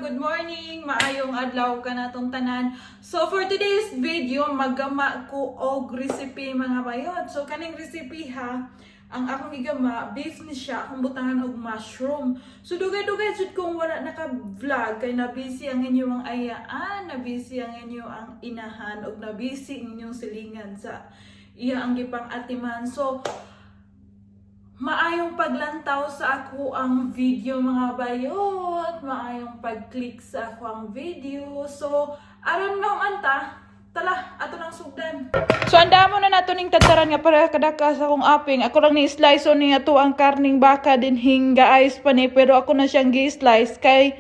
Good morning! Maayong adlaw kanatong tanan. So for today's video, maggama ko og recipe, mga bayot. So kaning recipe ha, ang akong igama, beef ni siya, akong butangan og mushroom. So dugay-dugay jud kong wala naka-vlog kay na busy ang inyong ayaan, na busy ang inyong inahan og na busy ang inyong silingan sa iya ang gipang atiman. So maayong paglantaw sa ako ang video, mga bayot, maayong pag-click sa ako ang video. So, aron mahuman ta, tala, ato nang sugdan. So, andamo na nato ning tadtaran nga para kadaka sa akong aping. Ako lang ni slice ni ato ang karning baka din hingga ice pa ni, pero ako na siyang gi-slice kay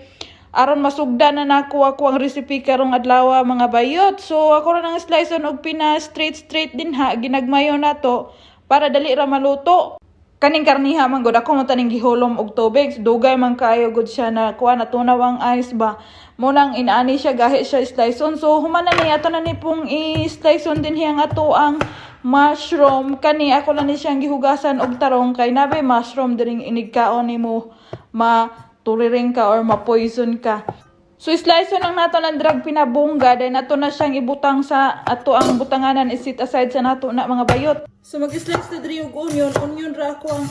aron masugdan na nako ako ang recipe karong adlaw, mga bayot. So ako ra nang slice on og pina straight straight din ha, ginagmayo na to para dali ra maluto. Kaning karniha man gud, ako mo taning gihulom og tubig. Dugay man kaayo gud siya na kuha, natunaw ang ice ba. Mo nang inaani siya gahi siya slice on. So human na ni, ato na ni pong i-slice on din hiyang ato ang mushroom. Kani ako lang ni siyang gihugasan og tarong kay nabe mushroom diring inigkaon nimo ma turiring ka or ma-poison ka. So slice lang nato ng drag pinabongga, then ato na siyang ibutang sa ato ang butanganan, i-set aside sa nato na, mga bayot. So mag-slice na diri og onion, onion ra ako ang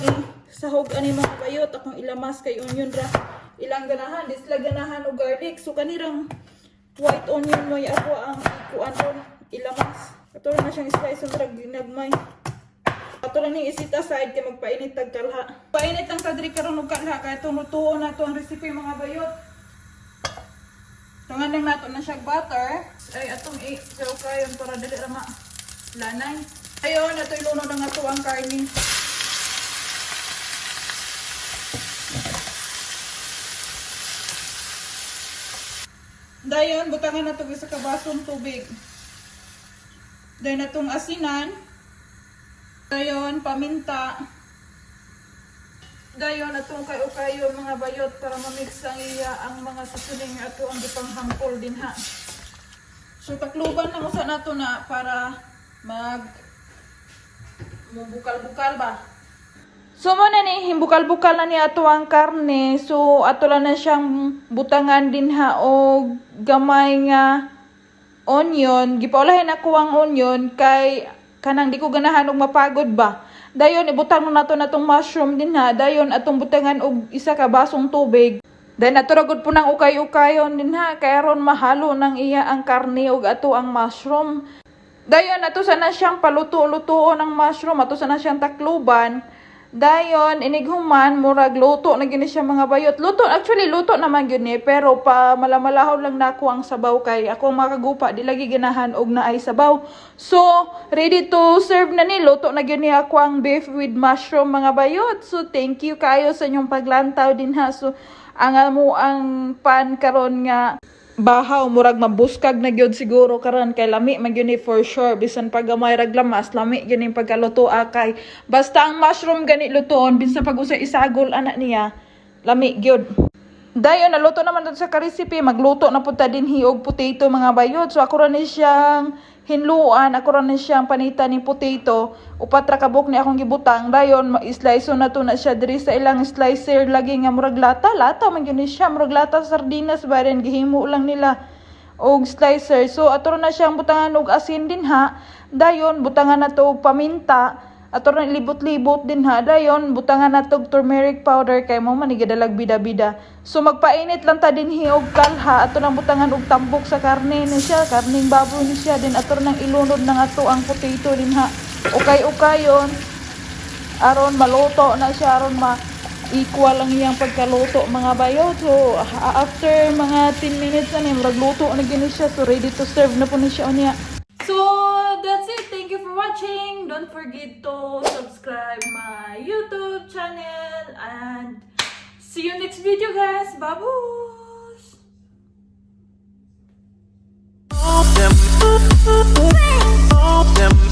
sahog ani, mga bayot, akong ilamas kay onion ra ilang ganahan, di sila ganahan og garlic. So kanirang white onion mo ako ang ikuan ron ilamas. Ato na siyang slice on drag ginagmay. Ato lang ning i-set aside kay magpainit tag kalha. Painit ang ta diri karon og kalha kay itong lutuon na to ang recipe, mga bayot. Tungan lang nato na siya butter. Ay, atong i-kayon para dali ra ma lanay. Ayon, ato ilunod ang ato ang karne. Dayon, butangan nato isa ka basong tubig. Dayon atong asinan. Dayon, paminta. Dayon atong kayo-kayo, mga bayot, para mamix ang iya ang mga seasoning ato ang gipanghampol din ha. So takluban na usa nato na para mag mubukal-bukal ba. So mo na ni himbukal-bukal na ni ato ang karne. So ato lang na siyang butangan din ha og gamay nga onion. Gipaulahin ako ang onion kay kanang di ko ganahan og mapagod ba. Dayon ibutang na nato na tong mushroom din ha. Dayon atong butangan og isa ka basong tubig. Then ato ra gud po nang ukay-ukayon din ha kay aron mahalo nang iya ang karne ug ato ang mushroom. Dayon ato sana siyang paluto-lutuon ang mushroom, ato sana siyang takluban. Dayon inighuman, murag luto na gini siya, mga bayot. Luto, actually luto naman gyud ni, pero pa malamalahon lang nako ang sabaw kay ako ang makagupa di lagi ganahan og naay sabaw. So ready to serve na ni, luto na gyud ni ako ang beef with mushroom, mga bayot. So thank you kayo sa inyong paglantaw din ha. So ang amo ang pan karon nga bahaw, murag mabuskag na gyud siguro karon kay lami man gyud ni for sure. Bisan pag gamay rag lamas, lami gyud ning pagkaluto kay basta ang mushroom gani lutoon, bisan pag usa isagol ana niya, lami gyud. Dayon naluto naman dun sa ka-recipe, magluto na pud ta dinhi og potato, mga bayot. So ako ra ni siyang hinluan, ako ra ni siyang panitan ni potato. Upat ra ka buok ni akong gibutang. Dayon ma-slice na to na siya diri sa ilang slicer lagi nga murag lata, lata man gyud ni siya, murag lata sa sardinas ba rin gihimo lang nila og slicer. So ato ra na siyang butangan og asin din ha. Dayon butangan na to og paminta. Ato ra libot-libot din ha. Dayon butangan na og turmeric powder kay mo man gadalag bida-bida. So magpainit lang ta dinhi og kalha, ato nang butangan og tambok sa karne ni siya, karning baboy ni siya din, ato nang ilunod ng ato ang potato din ha. Okay-okay yon. Aron maluto na siya, aron ma equal ang iyang pagkaluto, mga bayo. So after mga 10 minutes na ni, murag luto na gini siya. So ready to serve na po ni siya unya. So that's it. Thank you for watching. Don't forget to subscribe my YouTube channel and see you next video, guys. Babus! Them, them.